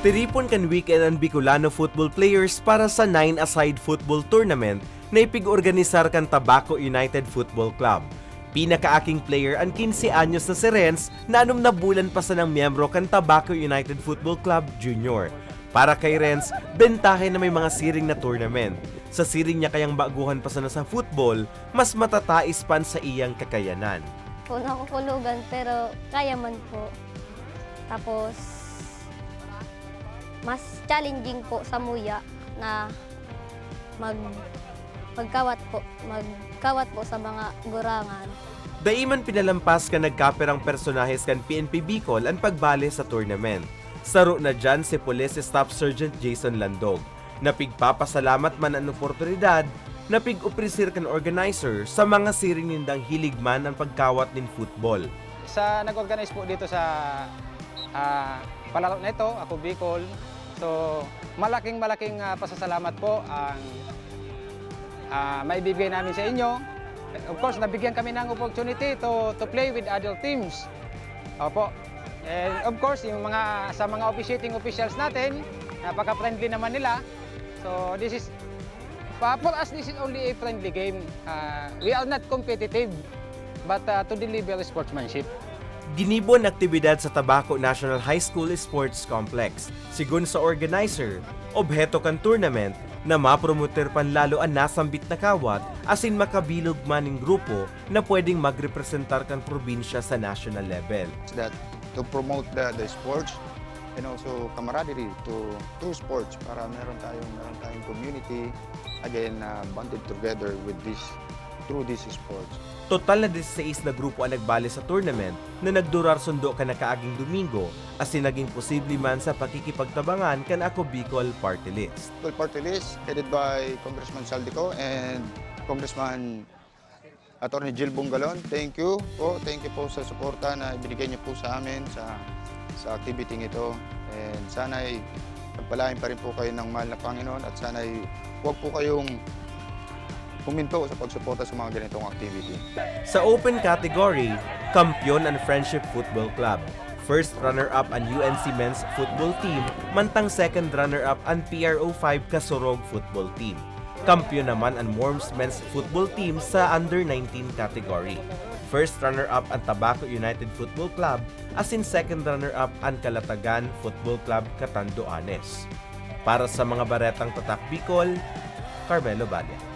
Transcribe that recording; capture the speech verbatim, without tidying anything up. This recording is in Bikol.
Tiripon kan weekend an Bicolano football players para sa nine-a-side football tournament na ipig-organisar kan Tabaco United Football Club. Pinakaaking player an quince anyos na si Renz na anom na bulan pa sanang miyembro kan Tabaco United Football Club Junior. Para kay Renz, bentahe na may mga siring na tournament. Sa siring niya kayang baguhan pa sana sa football, mas matatais pa an saiyang kakayanan. Po nakukulugan pero kaya man po. Tapos, mas challenging po sa muya na mag magkawat po, magkawat po sa mga gurangan. Dai man pinalampas kan nagkapirang personahes kan P N P Bicol an pagbale sa tournament. Saro na diyan si Police Staff Sergeant Jason Landog, na pigpapasalamat man an oportunidad na pig-opresir kan organizer sa mga siring nindang hilig man an pagkawat nin football. Sa nag-organize po dito sa ah, palaro na ito, Ako Bicol. So, malaking malaking ah, pasasalamat po ang ah, maibibigay namin sa inyo. Of course, nabigyan kami ng opportunity to, to play with other teams. Opo. And of course, yung mga sa mga officiating officials natin, napaka-friendly naman nila. So, this is pa- for us, this is only a friendly game. Ah, we are not competitive, but ah, to deliver sportsmanship. Ginibo an aktibidad sa Tabaco National High School Sports Complex. Sigon sa organizer, obheto kan tournament na mapromoter pan lalo an nasambit na kawat asin makabilog man nin grupo na pwedeng magrepresentar kan probinsya sa national level. That to promote the, the sports and also camaraderie to through sports para meron tayong meron tayong community, again, uh, bonded together with this through this sports. Total na dieciséis na grupo an nagbale sa tournament na nagdurar sundo kan nakaaging Domingo, asin naging posible man sa pakikipagtabangan kan Ako Bicol Party List. Well, party list headed by Congressman Saldico and Congressman Attorney Jill Bungalon. Thank you po. Thank you po sa suporta na ibinigay niyo po sa amin sa sa activity ito. And sana'y pagpalain pa rin po kayo ng mahal na Panginoon at sana'y huwag po kayong huminto sa pagsuporta sa mga ganitong activity. Sa open category, kampiyon an Friendship Football Club. First runner-up an U N C men's football team, mantang second runner-up an P R O five Kasurog football team. Kampiyon naman an Worms men's football team sa under nineteen category. First runner-up an Tabaco United Football Club asin second runner-up an Kalatagan Football Club Catanduanes. Para sa mga baretang Tatak Bicol, Carmelo Balla.